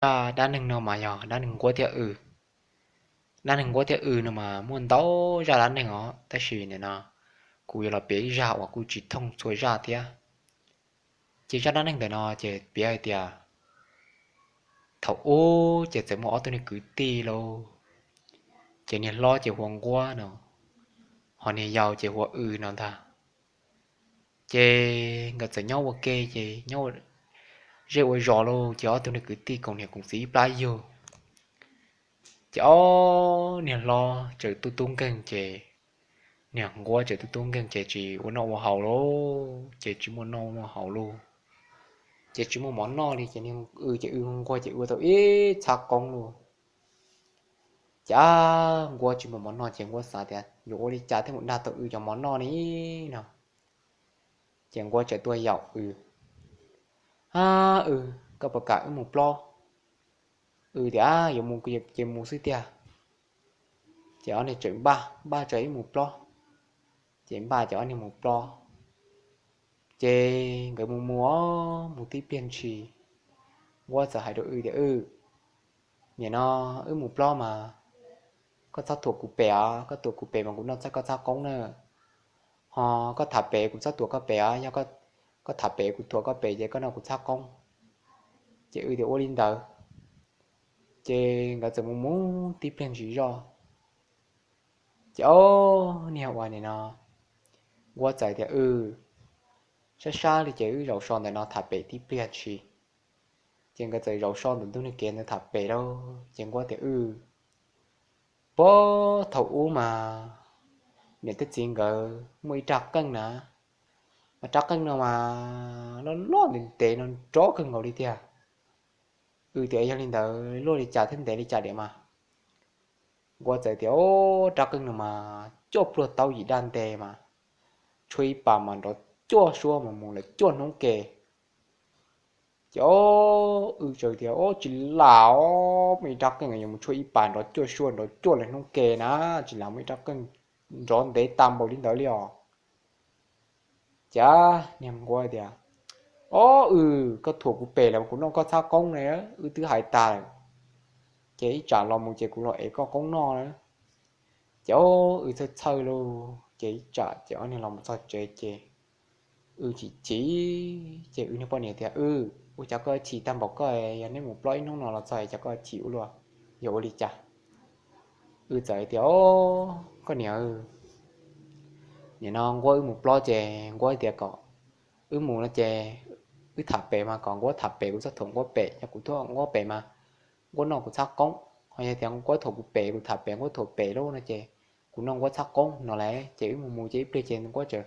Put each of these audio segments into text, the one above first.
Zaj dab neeg no mas yog dab neeg nquab thiab w. Dab neeg nquab thiab w no mas muaj ntau zaj dab neeg os, tab sis nim no kuv yuav los piav ib zaj uas kuj tsis thooj txhua zaj thiab. Ces zaj dab neeg ntawm no ces piav hais tias thaum ub ces txawm muaj ob tug niag kwv tij lauj, ces niag hlob ces hu ua nquab no, ho niag yau ces hu ua w no ntag. Ces nkawd txawm nyob ua ke ces nyob zej ua zos lauj, ces ob tug niag kwv tij koom niam koom txiv ib plab yug. Ces ob niag hlob tseem tub tub nkeeg ces niag nquab tseem tub tub nkeeg ces tsis ua noj ua haus lauj, ces tsis muaj noj muaj haus lauj, ces tsis muaj mov noj li. Ces niag w ces w nquag ces ua tau ib txhab qoob lauj. Ces nquab tsis muaj mov noj ces nquab xav tias yuav ua li cas thiaj mus dag tau w cov mov noj ne no. Ces nquab txawm tuaj yaum w, a, w, koj puas kam wb mus plob? W tias yuav mus ces mus xwb tiag. Ces ob niag tseem npaj npaj tso wb mus plob. Ces npaj ces ob niag mus plob. Ces nkawd mus mus os mus tib pliag ntshis, nquab txawm hais rau w tias w, nim no wb mus plob mas koj txhob thuam kuv pem os, koj thuam kuv pem mas kuv noj txhab koj txhab qoob na. Ho koj tham pem kuv txhob thuam koj pem os, yog koj tham pem kuv thuam koj pem ces koj noj kuv txhab qoob. Ces w tias ua li ntawd. Ces nkawd txawm mus mus tib pliag ntshis zoj. Ces ob niag ua nim no nquab txawm tias w, sab sab li ces wb zaum so ntawm no tham pem tib pliag ntshis. Ces nkawd txawm zaum so ntawm ntug niag kev ntawd tham pem lauj. Ces nquab tias w, puag thaum ub mas niam thiab txiv nkawd muaj ib rab qeej na, mas rab qeej no mas loj loj ntev ntev no nrov kawg nkaus li tiag. W tias yog li ntawd luaj li cas thiab ntev li cas diam mas? Nquab txawm tias o, rab qeej no mas cuaj pluag taub yim daj nte mas tshuab ib pas mas nrov cuaj suab mas mus lawm cuaj hnub ke. Ces o, w txawm tias o, tsis lam os, muaj ib rab qeej yuav mus tshuab ib pas nrov cuaj suab nrov cuaj lawm hnub ke na, tsis lam muaj ib rab qeej nrov ntev tag npaum li ntawd li os. Ces niag nquab tias o, w, koj thuam kuv pem los kuv noj koj txhab qoob na, wb twb hais tas lawm. Ces ib tsam los mus ces kuv los ev koj qoob noj na. Ces o, w txhawj txhawj lauj, ces ib tsam ces ob niag los mus txog tsev ces w chim chim, ces w niag poj niam tias w, ua cas koj chim tag npaum koj, yog neb mus plob ib hnub no los txog cas koj chim ua luaj, yog ua li cas? W txawm tias o, koj niam, nim no nquab wb mus plob ces nquab tias kom wb mus no ces wb tham pem mas kom nquab tham pem kuv txhob thuam nquab pem, yog kuv thuam nquab pem mas nquab noj kuv txhab qoob, ho yog tias nquab thuam kuv pem kuv tham pem nquab thuam pem lauj no ces kuv noj nquab txhab qoob no lauj. Ces wb mus mus ces ib pliag ces nquab txawm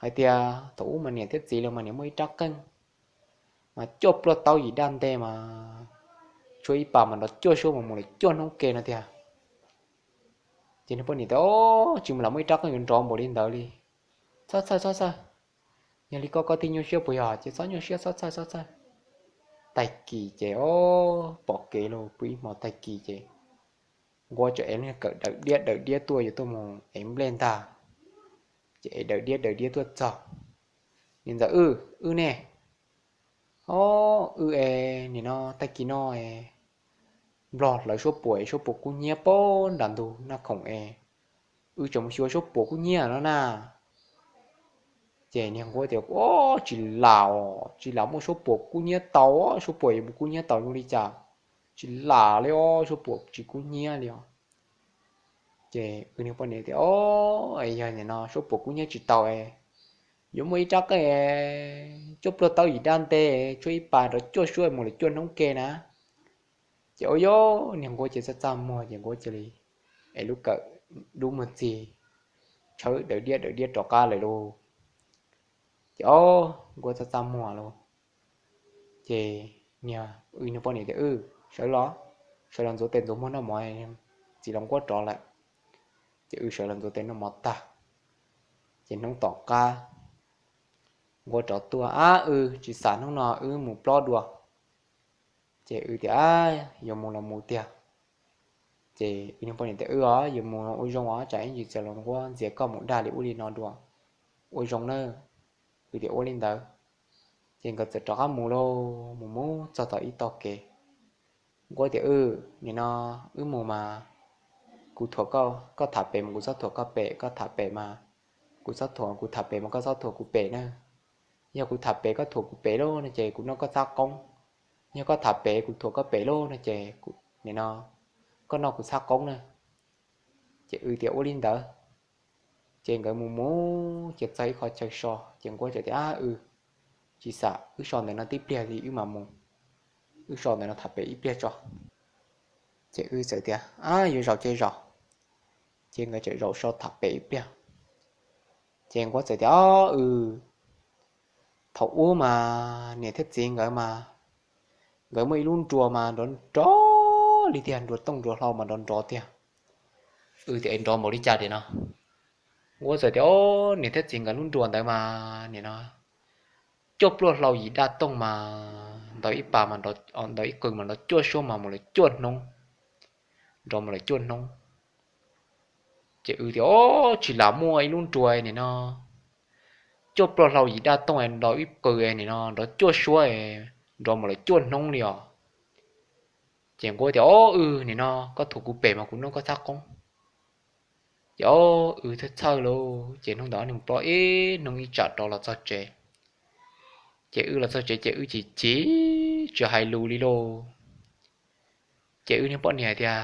hais tias thaum ub mas niam thiab txiv lawv mas niam muaj ib rab qeej mas cuaj pluag taub yim daj nte mas tshuab ib pas mas nrov cuaj suab mas mus lawm cuaj hnub ke no tiag. Ces niag poj niam tias o, tsis mus lam muaj ib rab qeej yuav nrov npaum li ntawd li. Txhob txhawj txhob txhawj, yog li koj koj thiaj nyuaj siab puas yog, ces txhob nyuaj siab txhob txhawj txhob txhawj. Tag kis ces o, pom kev los pw ib hmo tag kis ces nquab txawm ev lub niag kawm daws diab daws diab tuaj yuav tuaj mus ev nplej ntag. Ces ev daws diab daws diab tuaj txog, niam ntxawm w, wb ne, o, wb es nim no tag kis no es nplog hlawv suab puam es suab puam kub hnyiab pab nram ntug naj khoom es wb tseem mus xyuas suab puam kub hnyiab no na. Ces niag nquab tias o, tsis lam os, tsis lam muaj suab puam kub hnyiab tau, suab puam yuav mus kub hnyiab tau zoo li cas, tsis lam li os, suab puam tsis kub hnyiab li os. Ces wb niag poj niam tias o, yog nim no suab puam kub hnyiab tsis tau es yuav muaj ib rab qeej cuaj pluag taub yim daj nte tshuab ib pas nrov cuaj suab mus lawm cuaj hnub ke na. Ces ua yog niag nquab ces txaj txaj muag ces nquab cia li es lub kawm dub muag txig, tshawb daws diab daws diab rov qab lawm lauj. Ces o, nquab txaj txaj muag lauj. Ces niag wb niag poj niam tias w, sawv los, sawv los ntxuav tes ntxuav muag noj mov, txiv los nquab rov lawm. Ces wb sawv los ntxuav tes noj mov tag, ces hnub tom qab nquab rov tuaj, ab, wb tsis xam hnub no wb mus plob dua. Ces wb tias yuav mus los mus tiag. Ces wb niag poj niam tias wb os, yuav mus ua zoo os, tsam ib ntsis txawm los nquab ntxias koj mus dag li ub li no dua, ua zoo nawb. Wb tias ua li ntawd. Ces nkawd txawm rov qab mus lauj, mus mus txog tom ib tog kev, Nquab tias, Wb, nim no wb mus mas kuv thuam koj, koj tham pem mas kuv txhob thuam koj pem, koj tham pem mas kuv txhob thuam, kuv tham pem mas koj txhob thuam kuv pem na. Yog kuv tham pem koj thuam kuv pem lauj no ces kuv noj koj txhab qoob. Yog koj tham pem kuv thuam koj pem lauj no ces nim no koj noj kuv txhab qoob na. Ces wb tias, Ua li ntawd. Ces nkawd mus mus ces txog ib qho chaw so ces nquab txawm tias, Wb, tsis xam, wb so ntawm no tib pliag li wb mam mus. Wb so ntawm no tham pem ib pliag tso. Ces wb txawm tias, Ab, yuav zaum ces zaum. Ces nkawd txawm zaum so tham pem ib pliag. Ces nquab txawm tias, Ob, wb, thaum ub mas niam thiab txiv nkawd mas nkawd muaj ib lub nruas mas nrov nrov li tiag, nruas tooj nruas hlau mas nrov nrov tiag. Wb tias, Nrov npaum li cas nim no? Nquab txawm tias, Ob, niam thiab txiv nkawd lub nruas ntawd mas nim no cuaj pluaj hlau yim daj tooj mas ntaus ib pas, ntaus ib qws mas nrov cuaj suab mas mus lawm cuaj hnub, nrov mus lawm cuaj hnub. Ces wb tias, Ob, tsis lam muaj ib lub nruas nim no cuaj pluaj hlau yim daj tooj ntaus ib qws nim no nrov cuaj suab, nrov mus lawm cuaj hnub li os. Ces nquab tias, Ob, wb, nim no koj thuam kuv pem mas kuv noj koj txhab qoob. Ces ob, wb thiaj txhawj lauj. Ces hnub ntawd ob niag mus plob ib hnub ib tsam rov los txog tsev. Ces wb los txog tsev ces wb chim chim tsis hais lus li lauj. Ces wb niag poj niam hais tias,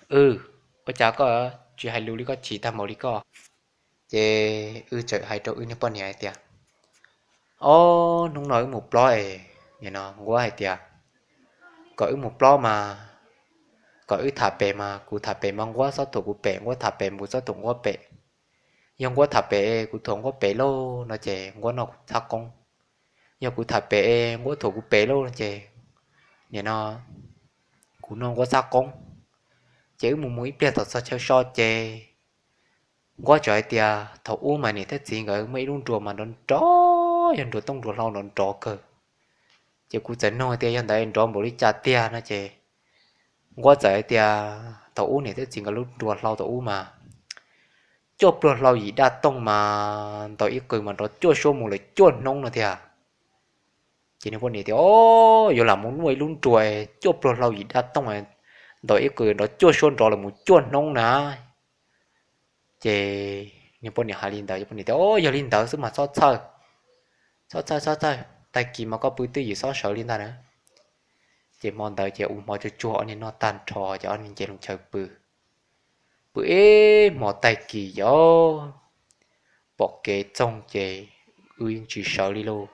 Wb, ua cas koj tsis hais lus li, koj chim tag npaum li koj? Ces wb txawm hais rau wb niag poj niam hais tias, Ob hnub no wb mus plob es, nim no nquab hais tias kom wb mus plob mas kom wb tham pem mas kuv tham pem mas nquab txhob thuam kuv pem, nquab tham pem kuv txhob thuam nquab pem. Yog nquab tham pem kuv thuam nquab pem lauj no ces nquab noj kuv txhab qoob. Yog kuv tham pem nquab thuam kuv pem lauj no ces nim no kuv noj nquab txhab qoob. Ces wb mus mus ib pliag tom txog chaw so ces nquab txawm hais tias thaum ub mas niam thiab txiv nkawd muaj ib lub nruas mas nrov nrov, yog nruas tooj nruas hlau nrov nrov kawg. Ces kuv txawm nug tias yog ntawd nrov npaum li cas tiag no ces nquab txawm hais tias thaum ub niam thiab txiv nkawd lub nruas hlau thaum ub mas cuaj pluag hlau yim daj tooj mas ntaus ib qws mas nrov cuaj suab mus lawm cuaj hnub no tiag. Ces niag poj niam tias, Ob, yuav lam mus muaj ib lub nruas cuaj pluag hlau yim daj tooj ntaus ib qws nrov cuaj suab nrov lawm mus cuaj hnub na. Ces niag poj niam hais li ntawd, poj niam tias, Ob, yog li ntawd xwb mas txhob txhawj, txhob txhawj, txhob txhawj, tag kis mas koj pw twj ywm txhob sawv li ntag na. Ces hmo ntawd ces ua hmo tsuag tsuag ob niag noj tag nrho ces ob niag nce loo chaw pw. Pw ib hmos tag kis ces pom kev txoog ces wb yeej tsis sawv li lauj.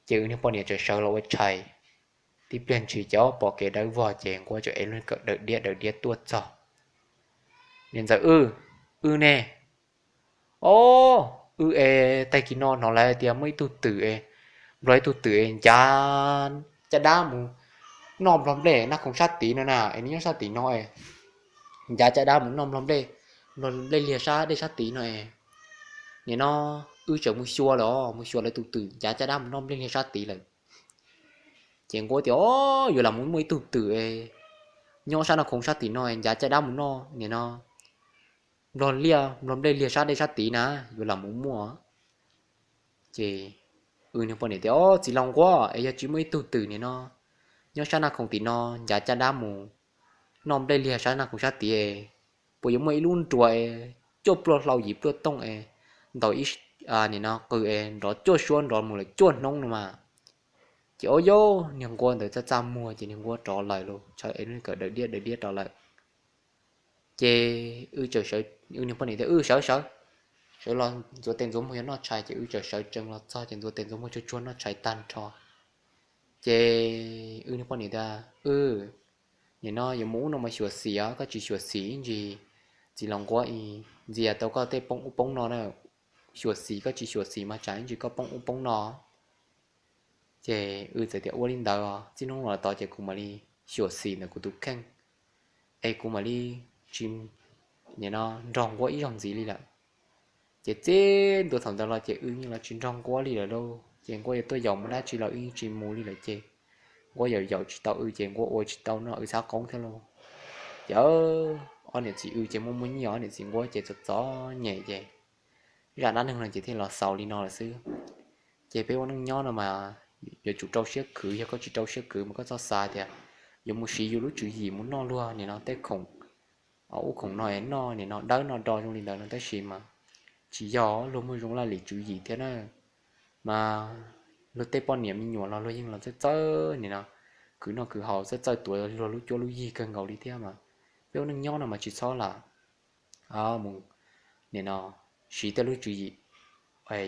Ces wb niag poj niam txawm sawv los ua tshais. Tib pliag ntshis ces ob pom kev dawb vog ces nquab txawm ev lub kawm daws diab daws diab tuaj txog. Niam ntxawm, wb, wb ne? Ob, wb es tag kis no hnov lawv tias muaj ib tug twm es, nplog ib tug twm es ncav caj dab mus noj nplog nplej naj khoom sab tid no na es nws nyob sab tim no es ncav caj dab mus noj nplog nplej, nplog nplej liag sab dej sab tid no es. Nim no wb tseem mus xyuas lawm os, mus xyuas lawv tus twm ncav caj dab mus noj nplej liag sab tid lawm. Ces nquab tias, Ob, yuav lam mus muaj ib tug twm es nyob sab naj khoom sab tim no es ncav caj dab mus noj nim no nplog liaj, nplog nplej liag sab dej sab tid na, yuav lam mus muaj. Ces wb niag poj niam tias, Ob, txiv laus nquab, es yog tsis muaj ib tug twm nim no nyob sab naj khoom tim no ncav caj dab mus noj nplej liag sab naj khoom sab tid, puas yuav muaj ib lub nruas cuaj pluag hlau yim pluag tooj es ntaus ib, nim no qws es nrov cuaj suab nrov mus lawm cuaj hnub no mas? Ces ob, yog niag nquab ntawd txaj txaj muag ces niag nquab rov lawm lauj, txawm ev lub kawm daws diab daws diab rov lawm. Ces wb txawm, wb niag poj niam tias, Wb sawv sawv, sawv los ntxuav tes ntxuav muag yuav noj tshais. Ces wb txawm sawv tsees los txog ces ntxuav tes ntxuav muag tsuag tsuag noj tshais tag nrho. Ces wb niag poj niam tias, Wb, nim no yuav mus ub no mas xyuam xim os, koj tsis xyuam xim ntsis txiv laus nquab ntxias tau koj tej poob ub poob no na. Xyuam xim, koj tsis xyuam xim mas tsam ntsis koj poob ub poob no. Ces wb txawm tias, Ua li ntawd os, txij hnub no los tod ces kuv mam li xyuam xim ntawm kuv tus kheej es kuv mam li tsis, nim no nrog nquab ib zaug ntxiv li lawm. Ces txij ntua thaum ntawd los ces wb yeej los tsis nrog nquab li lawm lauj. Ces nquab yuav tuaj yaum mus dab tsi los wb yeej tsis mus li lawm. Ces nquab yaum yaum tsis tau wb ces nquab ua tsis tau noj wb txhab qoob thiab lauj. Ces ob niam txiv wb ces muaj muaj nyiaj, ob niam txiv nquab ces txom txom nyem ces zaj dab neeg no ces thiaj los xaus li no lawm xwb. Ces peb ua neej nyob no mas yuav tsum rau siab khwv, yog koj tsis rau siab khwv mas koj txhob xav tias yuav mus siv yus lub tswv yim mus noj luag nim no tej khoom, ub khoom no es noj nim no dawb no do zoo li ntawd no tab sis mas tsis yog, luag muaj zoo laj lim tswv yim thiab na. Mas luag tej poj niam me nyuam los luag yeej los txawj txawj nim no khwv noj khwv haus, txawj txawj tuav luag lub cuab lub yig kawg nkaus li thiab mas peb ua neej nyob no mas tsis txhob lam mus nim no siv tej lub tswv yim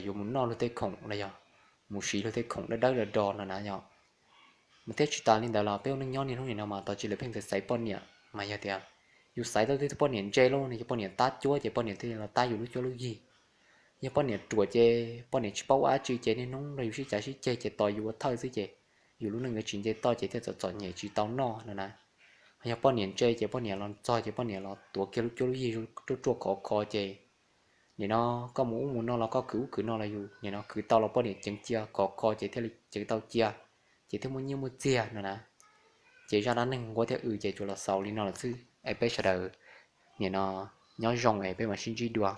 yuav mus noj luag tej khoom los yog mus siv luag tej khoom dawb dawb do do no na yog. Mas thiab tsis tas li ntawd los peb ua neej nyob niaj hnub nim no mas tos tsis lawv pheej txawm xaiv poj niam mas yog tias yus xaiv tau tej poj niam ntse lawm no yog poj niam tab cuab ces poj niam thiaj li los tab yus lub cuab lub yig. Yog poj niam ruam ces poj niam tsis paub ua dab tsi ces niaj hnub nrog yus sib cav sib ceg ces tos yus ua thawj xwb ces yus lub neej yuav tsis nce toj ces thiaj txom txom nyem tsis tau noj no na. Yog poj niam ntse ces poj niam los txog ces poj niam los tuav kiag lub cuab lub yig ruaj ruaj khov kho ces nim no koj mus ub mus no los koj khwv ub khwv no los yus nim no khwv tau los poj niam ceev cia khov kho ces thiaj li ceev tau cia, ces thiaj muaj nyiaj muaj txiag no na. Ces zaj dab neeg nquab thiab w ces tsuas los xaus li no lawm xwb es peb sawv daws nim no nyob zoo es peb mam sib ntsib dua.